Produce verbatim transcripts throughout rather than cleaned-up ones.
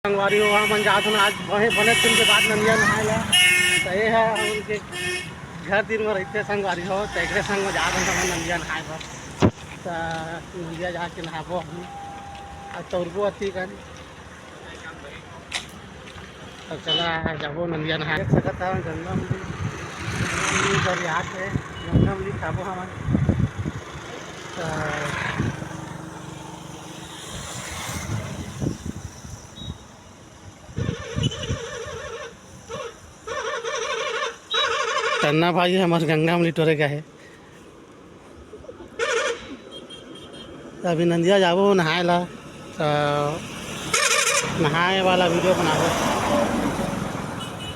संगवारी हो, हमन जात हन आज बने, बने दिन के बाद नंदिया नहाए ला। त ये ह हमन के घर तीर म रहिथे संगवारी हो, त एकरे संग म जात हन हमन नंदिया नहाए बर। त नंदिया जाके नहाबो हमन। आज तौरबो अति कन। त चला जाबो नंदिया नहाए। देख सकत हव गंगा मली दरिया के, गंगा मली खाबो हमन। त टन्ना भाई हमर गंगा मली टोरे गे हे। त अभी नंदिया जाबो नहाए ला, त नहाए वाला वीडियो बनाबो।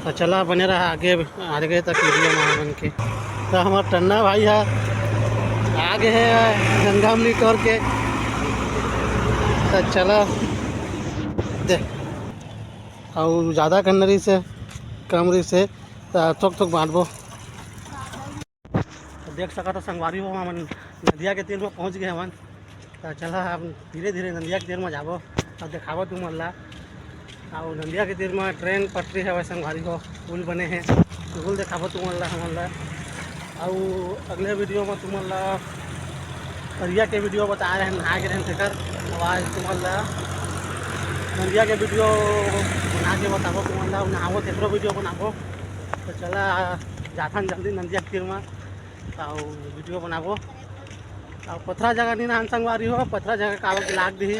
त चला बने रहा आगे, आगे तक वीडियो में बन के। त हमर टन्ना भाई ह आगे हे गंगा मली टोर के। त चला दे, अउ ज़्यादा कन नरी से कम रही से त थोक थोक बांटबो। त देख सकत हो संगवारी हो, हमन नदिया के तीर म पहुंच गे हवन। त चला अब धीरे धीरे नदिया के तीर म जाबो, अब देखाबो तुमन ला। अउ नदिया के तीर म ट्रेन पटरी हवय संगवारी हो, पुल बने हे, पुल देखाबो तुमन ला, हमन ला। अउ अगले वीडियो म तुमन ला तरिया के वीडियो बताए रहेन, नहाए के रहेन तेकर, अब आज तुमन ला नदिया के वीडियो बना के बताबो तुमन ला, नहाबो तेकरो वीडियो बनाबो। त चला जाथन जल्दी नंदिया के तीर म, अउ वीडियो बनाबो। अउ पथरा जगह नहीं नहान संगवारी हो, पथरा जगह काबर के लाग दिही,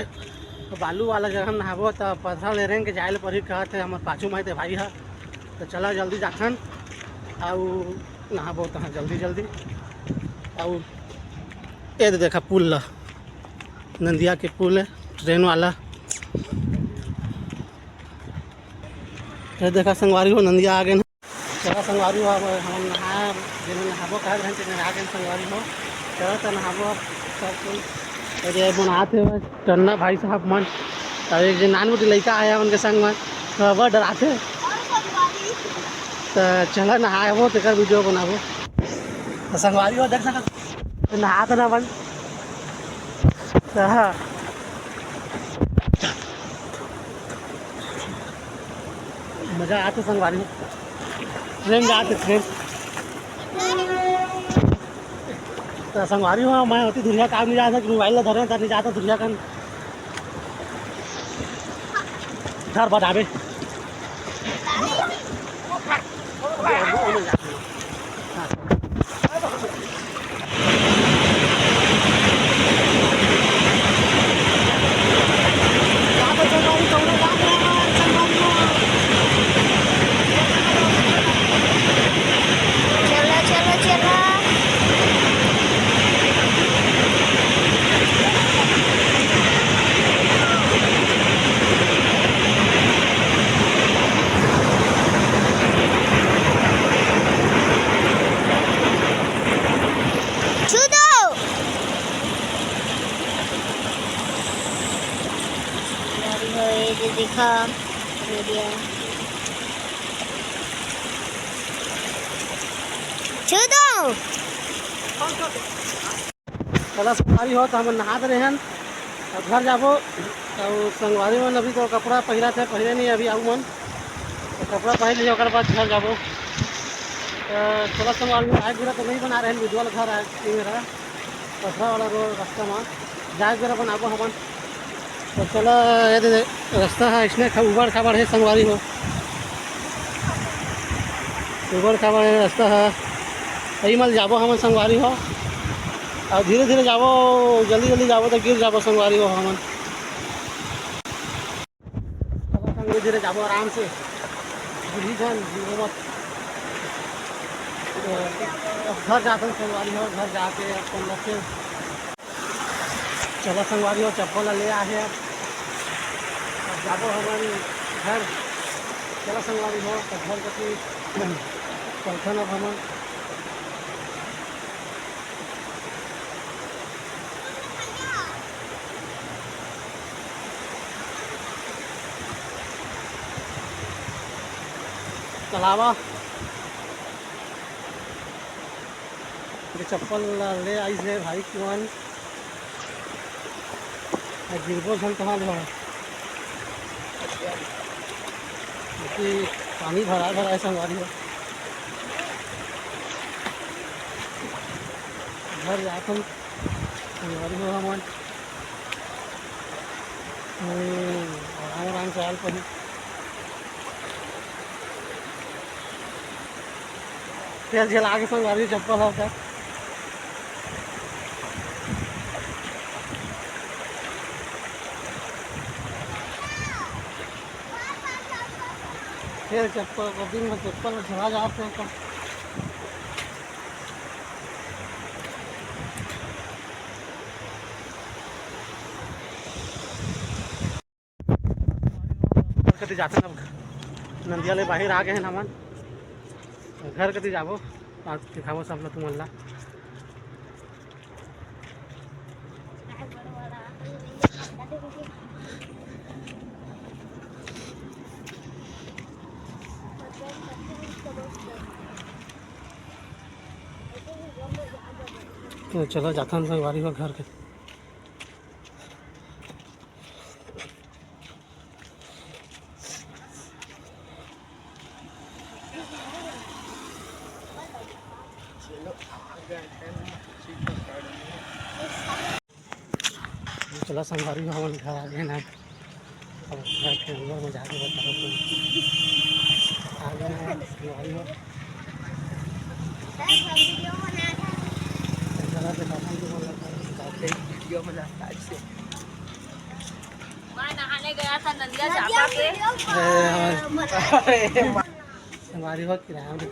त बालू वाला जगह नहाबो, त पथरा ले रेंग के जाए ले परही कहत हे हमर पाछू माई ते भाई ह। त चला जल्दी जाथन, अउ नहाबो तहाँ जल्दी जल्दी। अउ ए दे देखा पुल ला, नंदिया के पुल है, ट्रेन वाला। ये देखा संगवारी हो, नंदिया आ गए ना। चला संगवारी हो, अब हम नहा, जेमे नहाबो कहे रहन, तेमे नहा गए संगवारी हो। चला त नहाबो अब सब कोई। अरे ये बनात हे बस टन्ना भाई साहब मन। अब एक जे नान मोटी लइका आया उनके संग में, तो अब डराते। त चला नहाबो, तेकर वीडियो बनाबो। त संगवारी हो, देख सकत, नहात ना बन। त हाँ। मजा आथे संगवारी, ट्रेन जाथे ट्रेन। त संगवारी हो, मैं होती दुरिहा काम नहीं जाता कि मोबाइल ला धरे त नहीं जाता दुरिहा कन। घर बढ़ावे। चला, चला, चला। छू दो। गाड़ी हो, ये दे देखा, मीडिया। छू दो। चला संगवारी हो, त हमन नहात रहेन, अब घर जाबो। अउ संगवारी मन अभी तो कपड़ा पहिरत हे, पहिरे नहीं अभी आऊ मन, त कपड़ा पहिर लियो, ओकर बाद घर जाबो। त चला संगवारी हो, आए बेरा तो नहीं बना रहेन वीडियो ला, घर आए बेरा पथरा वाला रोड रास्ता मा जाए बेरा बनाबो हमन। त चला, ये दे, रास्ता ह इसने ख-, उबड़ खाबड़ हे संगवारी हो, उबड़ खाबड़ हे रास्ता ह। यही मल जाबो हमन संगवारी हो, अउ धीरे धीरे जाबो, जल्दी जल्दी जाबो त गिर जाबो संगवारी हो हमन। चला संगवारी धीरे जाबो आराम से, गिरही झन, गिरबो मत। त अब घर जाथन संगवारी हो, घर जाके अपन रखे। चला संगवारी हो, चप्पल ला ले आहे अब। अब जाबो हमन घर। चला संगवारी हो, त घर कति चलथन अब हमन। चलावा। ये चप्पल ला ले आइस हे भाई कुआन। आ गिरबो झन तहाँ ले भाई। कि पानी भराए भराए संगवारी हो। घर जाथन संगवारी हो हमन। हम्म, आराम आराम से आल पड़ी। तेल झेला के संगवारी चप्पल हो का। तेल चप्पल को दिन में चप्पल झेला जाते हैं तो। कति जाथन अब, नंदिया ले बाहिर आ गए हैं हमन। घर कति जाबो, आज दिखाबो सब ला तुमन ला। तो चलो जाथन संगवारी हो घर के। चला संगवारी हो, हमन घर आ गए ना। अब घर के अंदर में जाके बताओ तो। आ गए ना संगवारी हो। चला दिखाता हूँ तुमन ला। वीडियो बनाता है। मैं नहाने गया था नदिया चापा के। संगवारी हो किराया में